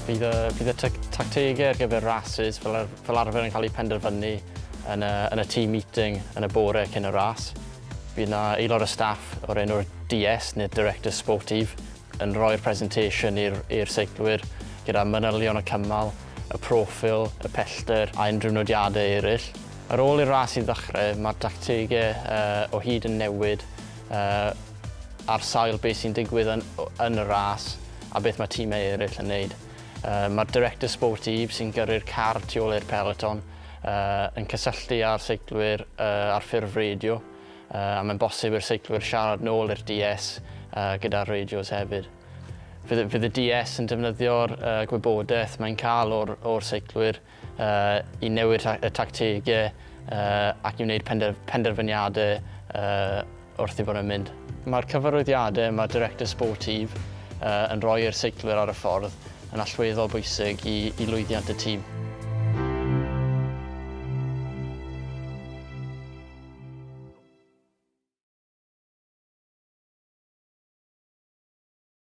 Bydd y tactegau ar gyfer rasys fel arfer yn cael eu penderfynu yn y team meeting yn y bore cyn y ras. Bydd yna aelod o staff o'r enw'r DS, neu Directeur Sportif, yn rhoi'r presentation i'r seiclwyr gyda manylion y cymal, y proffil, y pellter a unrhyw nodiadau eraill. Ar ôl i'r ras i ddechrau, mae'r tactegau o hyd yn newid ar sail beth sy'n digwydd yn y ras a beth mae tîmau eraill yn neud. Mae'r Directeur Sportif sy'n gyrru'r car tu ôl i'r peloton yn cysylltu â'r seiclwyr ar ffurf radio a mae'n bosib i'r seiclwyr siarad nôl i'r DS gyda'r radios hefyd. Fydd y DS yn defnyddio'r gwybodaeth mae'n cael o'r seiclwyr i newid y tactegau ac i wneud penderfyniadau wrth i fod yn mynd. Mae'r cyfarwyddiadau mae'r Directeur Sportif yn rhoi i'r seiclwyr ar y ffordd yn allweddol bwysig i lwyddiant y tîm.